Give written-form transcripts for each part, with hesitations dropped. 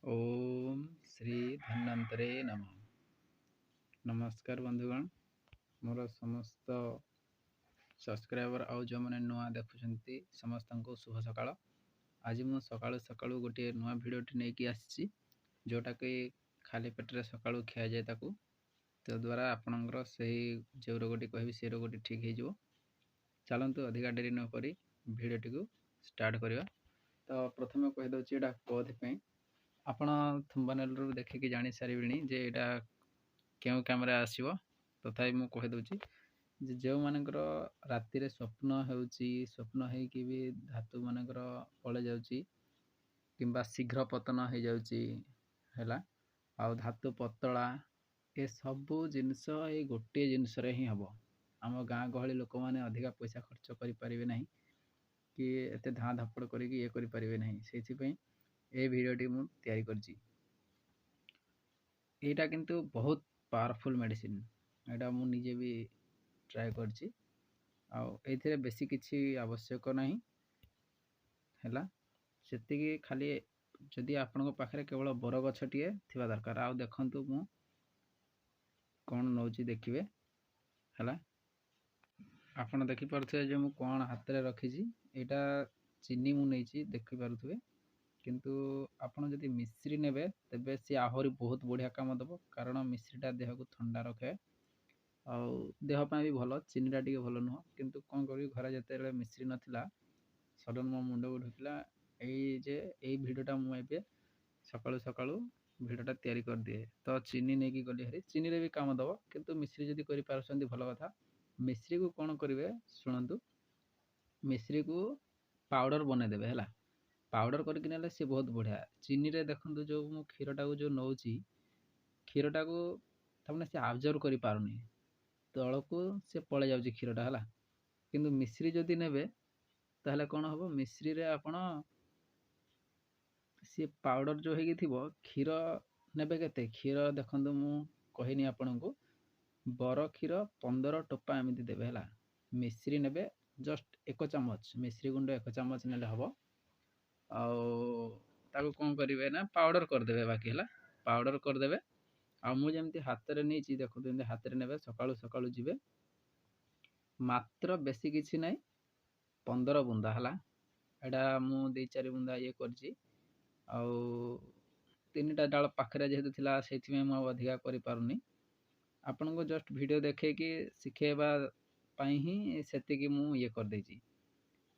ଓମ୍ ଶ୍ରୀ ଧନ୍ୱନ୍ତରେ ନମଃ। ନମସ୍କାର ବନ୍ଧୁଗଣ, ମୋର ସମସ୍ତ ସବସ୍କ୍ରାଇବର ଆଉ ଯେଉଁମାନେ ନୂଆ ଦେଖୁଛନ୍ତି, ସମସ୍ତଙ୍କୁ ଶୁଭ ସକାଳ। ଆଜି ମୁଁ ସକାଳୁ ସକାଳୁ ଗୋଟିଏ ନୂଆ ଭିଡ଼ିଓଟି ନେଇକି ଆସିଛି, ଯେଉଁଟାକି ଖାଲି ପେଟରେ ସକାଳୁ ଖିଆଯାଏ ତାକୁ। ତଦ୍ୱାରା ଆପଣଙ୍କର ସେହି ଯେଉଁ ରୋଗଟି କହିବି, ସେ ରୋଗଟି ଠିକ୍ ହେଇଯିବ। ଚାଲନ୍ତୁ, ଅଧିକା ଡେରି ନକରି ଭିଡ଼ିଓଟିକୁ ଷ୍ଟାର୍ଟ କରିବା। ତ ପ୍ରଥମେ କହିଦେଉଛି, ଏଇଟା କେଉଁଥିପାଇଁ। ଆପଣ ଥମ୍ବନେଲ୍ରୁ ଦେଖିକି ଜାଣିସାରିବେଣି ଯେ ଏଇଟା କେଉଁ କାମରେ ଆସିବ। ତଥାପି ମୁଁ କହିଦେଉଛି ଯେ ଯେଉଁମାନଙ୍କର ରାତିରେ ସ୍ୱପ୍ନ ହେଉଛି, ସ୍ୱପ୍ନ ହେଇକି ବି ଧାତୁ ମାନଙ୍କର ପଳେଇ ଯାଉଛି କିମ୍ବା ଶୀଘ୍ର ପତନ ହେଇଯାଉଛି, ହେଲା, ଆଉ ଧାତୁ ପତଳା, ଏସବୁ ଜିନିଷ ଏଇ ଗୋଟିଏ ଜିନିଷରେ ହିଁ ହେବ। ଆମ ଗାଁ ଗହଳି ଲୋକମାନେ ଅଧିକା ପଇସା ଖର୍ଚ୍ଚ କରିପାରିବେ ନାହିଁ କି ଏତେ ଧାଁ ଧପଡ଼ କରିକି ଇଏ କରିପାରିବେ ନାହିଁ। ସେଇଥିପାଇଁ ଏ ଭିଡ଼ିଓଟି ମୁଁ ତିଆରି କରିଛି। ଏଇଟା କିନ୍ତୁ ବହୁତ ପାୱାରଫୁଲ୍ ମେଡ଼ିସିନ୍। ଏଇଟା ମୁଁ ନିଜେ ବି ଟ୍ରାଏ କରିଛି। ଆଉ ଏଇଥିରେ ବେଶୀ କିଛି ଆବଶ୍ୟକ ନାହିଁ, ହେଲା। ସେତିକି ଖାଲି ଯଦି ଆପଣଙ୍କ ପାଖରେ କେବଳ ବରଗଛଟିଏ ଥିବା ଦରକାର। ଆଉ ଦେଖନ୍ତୁ, ମୁଁ କ'ଣ ନେଉଛି ଦେଖିବେ, ହେଲା। ଆପଣ ଦେଖିପାରୁଥିବେ ଯେ ମୁଁ କ'ଣ ହାତରେ ରଖିଛି। ଏଇଟା ଚିନି ମୁଁ ନେଇଛି, ଦେଖିପାରୁଥିବେ। କିନ୍ତୁ ଆପଣ ଯଦି ମିଶ୍ରି ନେବେ, ତେବେ ସିଏ ଆହୁରି ବହୁତ ବଢ଼ିଆ କାମ ଦେବ, କାରଣ ମିଶ୍ରିଟା ଦେହକୁ ଥଣ୍ଡା ରଖେ ଆଉ ଦେହ ପାଇଁ ବି ଭଲ। ଚିନିଟା ଟିକେ ଭଲ ନୁହଁ, କିନ୍ତୁ କ'ଣ କରିବି, ଘରେ ଯେତେବେଳେ ମିଶ୍ରି ନଥିଲା, ସଡ଼ନ୍ ମୋ ମୁଣ୍ଡକୁ ଢୁକିଲା ଏଇ ଯେ ଏଇ ଭିଡ଼ିଓଟା ମୁଁ ଏବେ ସକାଳୁ ସକାଳୁ ଭିଡ଼ିଓଟା ତିଆରି କରିଦିଏ। ତ ଚିନି ନେଇକି ଗଲି ହେରି। ଚିନିରେ ବି କାମ ଦେବ, କିନ୍ତୁ ମିଶ୍ରି ଯଦି କରିପାରୁଛନ୍ତି, ଭଲ କଥା। ମିଶ୍ରିକୁ କ'ଣ କରିବେ ଶୁଣନ୍ତୁ। ମିଶ୍ରିକୁ ପାଉଡ଼ର ବନେଇଦେବେ, ହେଲା। ପାଉଡ଼ର କରିକି ନେଲେ ସିଏ ବହୁତ ବଢ଼ିଆ। ଚିନିରେ ଦେଖନ୍ତୁ, ଯେଉଁ ମୁଁ କ୍ଷୀରଟାକୁ ଯେଉଁ ନେଉଛି, କ୍ଷୀରଟାକୁ ତାମାନେ ସେ ଆବଜର୍ଭ କରିପାରୁନି, ତଳକୁ ସେ ପଳେଇ ଯାଉଛି କ୍ଷୀରଟା, ହେଲା। କିନ୍ତୁ ମିଶ୍ରି ଯଦି ନେବେ, ତାହେଲେ କ'ଣ ହେବ? ମିଶ୍ରିରେ ଆପଣ ସିଏ ପାଉଡ଼ର ଯେଉଁ ହେଇକି ଥିବ। କ୍ଷୀର ନେବେ କେତେ? କ୍ଷୀର ଦେଖନ୍ତୁ, ମୁଁ କହିନି ଆପଣଙ୍କୁ, ବର କ୍ଷୀର 15 ଟୋପା ଏମିତି ଦେବେ, ହେଲା। ମିଶ୍ରି ନେବେ ଜଷ୍ଟ 1 ଚାମଚ, ମିଶ୍ରି ଗୁଣ୍ଡ 1 ଚାମଚ ନେଲେ ହେବ। ଆଉ ତାକୁ କ'ଣ କରିବେ ନା ପାଉଡ଼ର କରିଦେବେ ବାକି, ହେଲା। ପାଉଡ଼ର କରିଦେବେ। ଆଉ ମୁଁ ଯେମିତି ହାତରେ ନେଇଛି ଦେଖନ୍ତୁ, ଏମିତି ହାତରେ ନେବେ। ସକାଳୁ ସକାଳୁ ଯିବେ। ମାତ୍ର ବେଶୀ କିଛି ନାହିଁ, 15 ବୁନ୍ଦା, ହେଲା। ଏଇଟା ମୁଁ 2 4 ବୁନ୍ଦା ଇଏ କରିଛି। ଆଉ ତିନିଟା ଡାଳ ପାଖରେ ଯେହେତୁ ଥିଲା, ସେଇଥିପାଇଁ ମୁଁ ଆଉ ଅଧିକା କରିପାରୁନି। ଆପଣଙ୍କୁ ଜଷ୍ଟ ଭିଡ଼ିଓ ଦେଖେଇକି ଶିଖେଇବା ପାଇଁ ହିଁ ସେତିକି ମୁଁ ଇଏ କରିଦେଇଛି।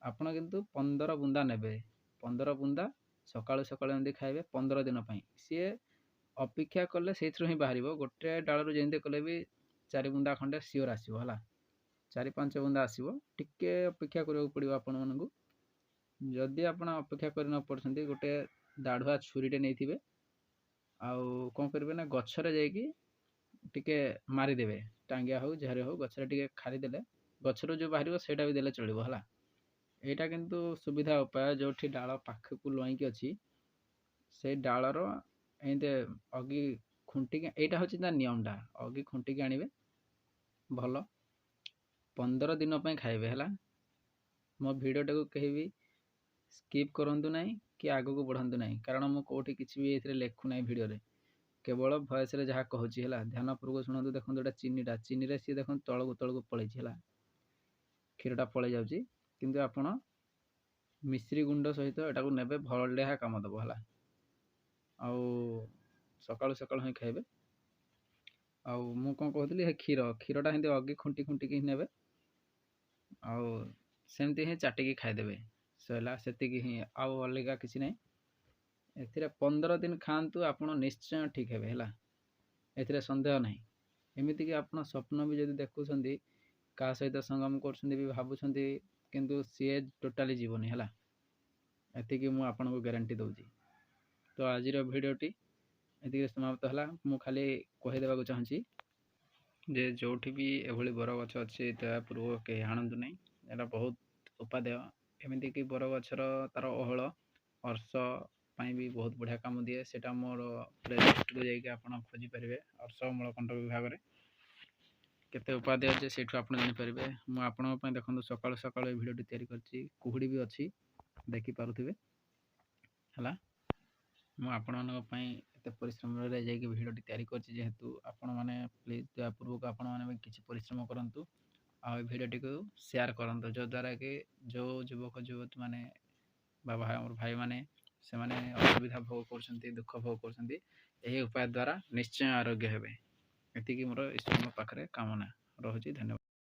ଆପଣ କିନ୍ତୁ 15 ବୁନ୍ଦା ନେବେ। 15 ବୁନ୍ଦା ସକାଳୁ ସକାଳୁ ଏମିତି ଖାଇବେ 15 ଦିନ ପାଇଁ। ସିଏ ଅପେକ୍ଷା କଲେ ସେଇଥିରୁ ହିଁ ବାହାରିବ। ଗୋଟେ ଡାଳରୁ ଯେମିତି କଲେ ବି 4 ବୁନ୍ଦା ଖଣ୍ଡେ ସିଓର ଆସିବ, ହେଲା। 4 5 ବୁନ୍ଦା ଆସିବ। ଟିକେ ଅପେକ୍ଷା କରିବାକୁ ପଡ଼ିବ ଆପଣମାନଙ୍କୁ। ଯଦି ଆପଣ ଅପେକ୍ଷା କରି ନ ପାରୁଛନ୍ତି, ଗୋଟେ ଦାଢ଼ୁଆ ଛୁରୀଟେ ନେଇଥିବେ। ଆଉ କ'ଣ କରିବେ ନା ଗଛରେ ଯାଇକି ଟିକେ ମାରିଦେବେ। ଟାଙ୍ଗିଆ ହଉ, ଯାହାରେ ହଉ, ଗଛରେ ଟିକେ ଖାରିଦେଲେ ଗଛରୁ ଯେଉଁ ବାହାରିବ, ସେଇଟା ବି ଦେଲେ ଚଳିବ, ହେଲା। ଏଇଟା କିନ୍ତୁ ସୁବିଧା ଉପାୟ। ଯେଉଁଠି ଡାଳ ପାଖକୁ ଲଇଁକି ଅଛି, ସେଇ ଡାଳର ଏମିତି ଅଗି ଖୁଣ୍ଟିକି, ଏଇଟା ହେଉଛି ତା ନିୟମଟା, ଅଗି ଖୁଣ୍ଟିକି ଆଣିବେ ଭଲ। 15 ଦିନ ପାଇଁ ଖାଇବେ, ହେଲା। ମୋ ଭିଡ଼ିଓଟାକୁ କେହି ବି ସ୍କିପ୍ କରନ୍ତୁ ନାହିଁ କି ଆଗକୁ ବଢ଼ାନ୍ତୁ ନାହିଁ, କାରଣ ମୁଁ କେଉଁଠି କିଛି ବି ଏଥିରେ ଲେଖୁନାହିଁ ଭିଡ଼ିଓରେ, କେବଳ ଭଏସ୍ରେ ଯାହା କହୁଛି, ହେଲା। ଧ୍ୟାନପୂର୍ବକ ଶୁଣନ୍ତୁ। ଦେଖନ୍ତୁ, ଏଇଟା ଚିନିଟା। ଚିନିରେ ସିଏ ଦେଖନ୍ତୁ ତଳକୁ ତଳକୁ ପଳେଇଛି, ହେଲା। କ୍ଷୀରଟା ପଳେଇ ଯାଉଛି। କିନ୍ତୁ ଆପଣ ମିଶ୍ରି ଗୁଣ୍ଡ ସହିତ ଏଟାକୁ ନେବେ, ବଢ଼ିଆ କାମ ଦେବ, ହେଲା। ଆଉ ସକାଳୁ ସକାଳୁ ହିଁ ଖାଇବେ। ଆଉ ମୁଁ କ'ଣ କହୁଥିଲି? ହେ କ୍ଷୀରଟା ଏମିତି ଅଗି ଖୁଣ୍ଟି ଖୁଣ୍ଟିକି ହିଁ ନେବେ ଆଉ ସେମିତି ହିଁ ଚାଟିକି ଖାଇଦେବେ, ସରିଲା। ସେତିକି ହିଁ, ଆଉ ଅଲଗା କିଛି ନାହିଁ ଏଥିରେ। 15 ଦିନ ଖାଆନ୍ତୁ, ଆପଣ ନିଶ୍ଚୟ ଠିକ୍ ହେବେ, ହେଲା। ଏଥିରେ ସନ୍ଦେହ ନାହିଁ। ଏମିତିକି ଆପଣ ସ୍ୱପ୍ନ ବି ଯଦି ଦେଖୁଛନ୍ତି, କାହା ସହିତ ସଙ୍ଗମ କରୁଛନ୍ତି ବି ଭାବୁଛନ୍ତି, କିନ୍ତୁ ସିଏ ଟୋଟାଲି ଯିବନି, ହେଲା। ଏତିକି ମୁଁ ଆପଣଙ୍କୁ ଗ୍ୟାରେଣ୍ଟି ଦେଉଛି। ତ ଆଜିର ଭିଡ଼ିଓଟି ଏତିକିରେ ସମାପ୍ତ ହେଲା। ମୁଁ ଖାଲି କହିଦେବାକୁ ଚାହୁଁଛି ଯେ ଯେଉଁଠି ବି ଏଭଳି ବରଗଛ ଅଛି, ତା ପୂର୍ବ କେହି ଆଣନ୍ତୁ ନାହିଁ। ଏଇଟା ବହୁତ ଉପାଦେୟ। ଏମିତିକି ବରଗଛର ତା'ର ଓହଳ ଅର୍ଶ ପାଇଁ ବି ବହୁତ ବଢ଼ିଆ କାମ ଦିଏ। ସେଇଟା ମୋର ପ୍ଲେଲିଷ୍ଟକୁ ଯାଇକି ଆପଣ ଖୋଜିପାରିବେ। ଅର୍ଶ ମୂଳକଣ୍ଠ ବିଭାଗରେ କେତେ ଉପାଦେୟ ଅଛି, ସେଇଠୁ ଆପଣ ଜାଣିପାରିବେ। ମୁଁ ଆପଣଙ୍କ ପାଇଁ ଦେଖନ୍ତୁ ସକାଳୁ ସକାଳୁ ଏ ଭିଡ଼ିଓଟି ତିଆରି କରିଛି। କୁହୁଡ଼ି ବି ଅଛି, ଦେଖିପାରୁଥିବେ, ହେଲା। ମୁଁ ଆପଣମାନଙ୍କ ପାଇଁ ଏତେ ପରିଶ୍ରମରେ ଯାଇକି ଭିଡ଼ିଓଟି ତିଆରି କରିଛି ଯେହେତୁ, ଆପଣମାନେ ପ୍ଲିଜ୍ ଦୟାପୂର୍ବକ ଆପଣମାନେ ବି କିଛି ପରିଶ୍ରମ କରନ୍ତୁ ଆଉ ଏ ଭିଡ଼ିଓଟିକୁ ସେୟାର କରନ୍ତୁ, ଯଦ୍ୱାରା କି ଯେଉଁ ଯୁବକ ଯୁବତୀମାନେ ବା ଆମର ଭାଇମାନେ ସେମାନେ ଅସୁବିଧା ଭୋଗ କରୁଛନ୍ତି, ଦୁଃଖ ଭୋଗ କରୁଛନ୍ତି, ଏହି ଉପାୟ ଦ୍ୱାରା ନିଶ୍ଚୟ ଆରୋଗ୍ୟ ହେବେ। ଏତିକି ମୋର ଈଶ୍ୱରଙ୍କ ପାଖରେ କାମନା ରହୁଛି। ଧନ୍ୟବାଦ।